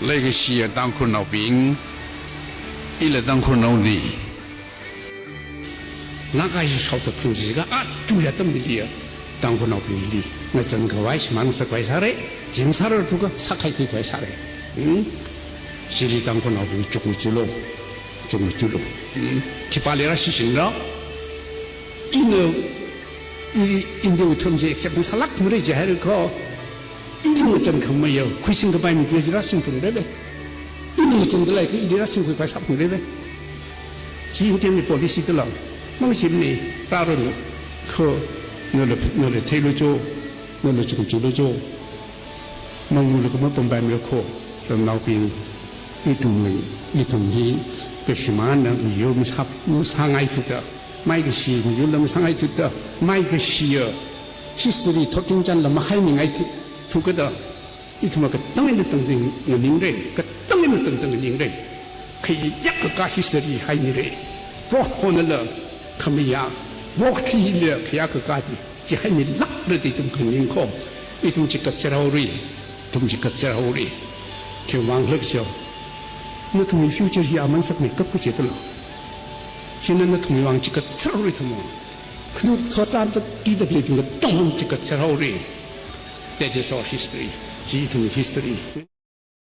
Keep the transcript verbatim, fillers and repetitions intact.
Leikashiya Tangkhulnaobing, ila Tangkhulnaona. Naga hi shaothat phungsi ka, a, chuya tamli ya. Tangkhulnaobingli ngachān khavai shimān sākhavai sāra, jim sāra thuka sākhaikhui khavai sāra. Hmm? Chili Tangkhulnaobing chukmajalo, chukmajalo. Hmm? Khipāli rāshichinra. Ina, i, India wui terms accept masālākmara jihaira kho. Ili ngachān khamayā, khuising kapai mi pia jira singphungra be. Ili ngachān dalei ka ili rāsingkhui khavai sāphungra be. Chi Indian wui policy dala. Mangshimni, rāranu. Kho, nala, nala theilu jo, nala chungchulu jo. Manglu kama pambai mi kho, ramnaobing, ithumli, ithumli, kashimānna yo masā, masāngaithuda, maikashi mi yola masāngaithuda, maikashiya history thotting chānla mahaimingaithu, thukada, ithumva katang eina tangting nganingra, katang eina tangting nganingra. Khayākakā history haimira. Prohonala khamayā, prohila khayākakā chi, chi haimilākra da ithum khaning kho. Ithum chikatser haora, ithum chikatser haora. Khiwuivang khala jiakha, nathumwui future hi aman sakmeikap kaji dala. China nathumwui vang chikatser haora ithum. Khanu thotran ta kida kle ithum katang chikatser haora. That is our history. Chi ithum history.